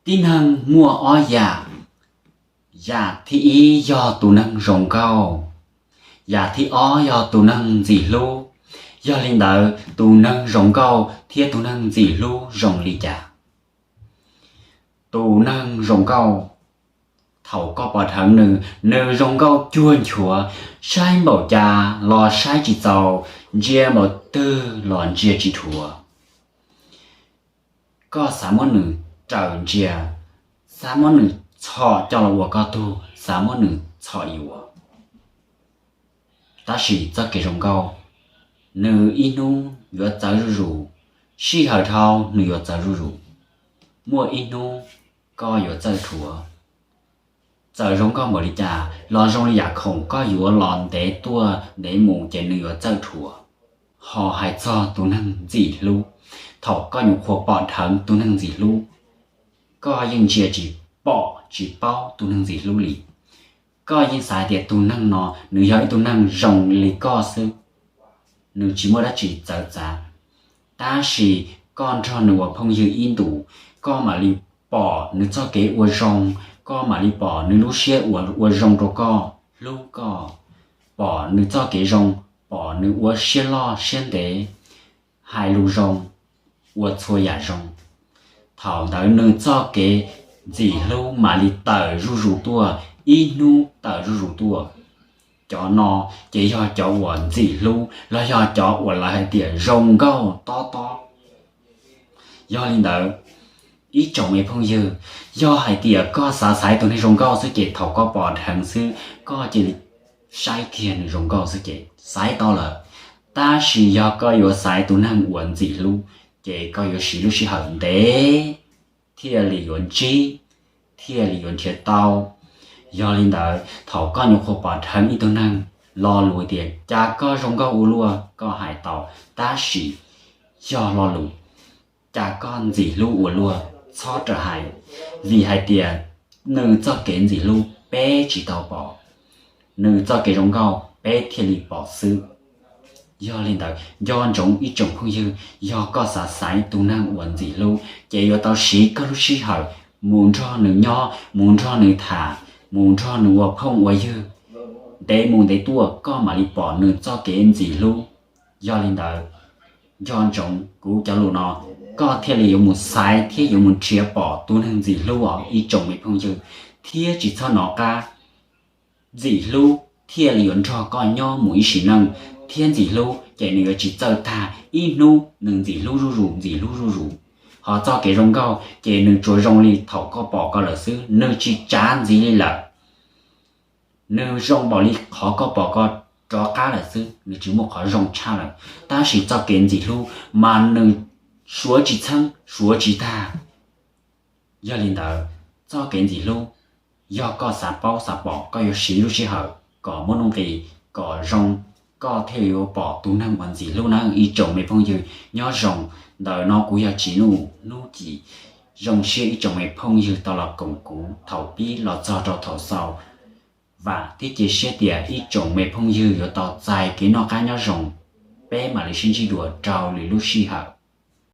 Tib neeg muaj ob yam, yam thib ib yog tus neeg zoo nkauj, yam thib ob yog tus neeg ntxim hlub. Yog li ntawd tus neeg zoo nkauj thiab tus neeg ntxim hlub zoo li cas? Tus neeg zoo nkauj, thaum koj pom dheev nws, nws zoo nkauj cuag nchuav, saib npaum cas los saib tsis txaus, ntsia npaum twg los ntsia tsis dhuav. Koj xav muab nws raws ntsia, xav muab nws txhom coj los ua koj tug, xav muab nws txhom yuav. Tab sis txoj kev zoo nkauj, nws ib hnub yuav txawv zuj zus, sij hawm dhau nws yuav txawv zuj zus, muaj ib hnub koj yuav txawj dhuav. Txawm zoo nkauj npaum li cas los zoo li yam khoom koj yuav los ntev tuaj ntev mus ces nws yuav txawj dhuav. Ho hais txog tus neeg ntxim hlub, thaum koj nyuam qhuav pom dheev tus neeg ntxim hlub, koj yeej ntsia tsis pom tsis paub tus neeg ntxim hlub li. Koj yeej xav hais tias tus neeg no nws yog ib tug neeg zoo li koj xwb, nws tsis muaj dab tsi txawv txav. Tab sis koj nrog nws ua phooj ywg ib ntus, koj mam li pom nws txoj kev ua zoo, koj mam li pom nws lub siab uas ua zoo rau koj, hlub koj, pom nws txoj kev zoo, pom nws ua siab loj siab ntev, hais lus zoo, ua txhua yam zoo. Thaum ntawd nws txoj kev ntxim hlub mam li tawm zuj zus tuaj, ib hnub tawm zuj zus tuaj. Cov no ces yog cov uas ntxim hlub los yog cov uas lawv hais tias zoo nkauj tob tob. Yog li ntawd, ib tsoom me phooj ywg, yog hais tias koj xav xaiv tus neeg zoo nkauj xwb ces thaum koj pom dheev xwb koj cia li saib kiag nws zoo nkauj xwb ces xaiv tau lawm. Tab sis yog koj yuav xaiv tus neeg uas ntxim hlub, ces koj yuav siv lub sij hawm ntev thiaj li yuav ntsib, thiaj li yuav nrhiav tau. Yog li ntawd, thaum koj nyuam qhuav pom dheev ib tug neeg, lo lus tias cas koj zoo nkauj ua luaj koj hais tau, tab sis yog lo lus cas koj ntxim hlub ua luaj txhob rawm hais, vim hais tias nws txoj kev ntxim hlub peb tsis tau pom, nws txoj kev zoo nkauj peb thiaj li pom xwb. Yog li ntawd, nco ntsoov ib tsoom phooj ywg, yog koj xav xaiv tus neeg uas ntxim hlub ces yuav tau siv koj lub sij hawm mus nrog nws nyob, mus nrog nws tham, mus nrog nws ua phooj ua ywg. Ntev mus ntev tuaj koj mam li pom nws txoj kev ntxim hlub. Yog li ntawd, nco ntsoov kuv cov lus no, koj thiaj li yuav mus xaiv thiab yuav mus nrhiav pom tus neeg ntxim hlub os ib tsoom me phooj ywg. Thiab tsis txhob nov qab, ntxim hlub thiaj li yuav nrog koj nyob mus ib sim neej, thiab ntxim hlub ces nws yuav tsis txawj tag, ib hnub nws ntxim hlub zuj zus ntxim hlub zuj zus. Ho txoj kev zoo nkauj ces nws tsuas zoo li thaum koj pom koj lawm xwb, nws tsis tsav ntxiv li lawm. Nws zoo npaum li qhov koj pom koj rov qab lawm xwb, nws tsis muaj qhov zoo tshaj lawm. Tab sis txoj kev ntxim hlub mas nws suav tsis txheeb suav tsis tag. Yog li ntawd, txoj kev ntxim hlub, yog koj xav paub xav pom koj yuav siv lub sij hawm kom muaj nuj nqis, kom zoo, koj thiaj yuav pom tus neeg uas ntxim hlub na ib tsoom me phooj ywg. Nyob zoo, ntawm no kuv yog Tsim Nuj Hnub Cim. Zoo siab ib tsoom me phooj ywg tau los koom kuv thaum pib los txog rau thaum xaus. Vam thiab cia siab tias ib tsoom me phooj ywg yuav tau txais kev noj qab nyob zoo. Peb mam li sib ntsib dua rau lwm lub sij hawm.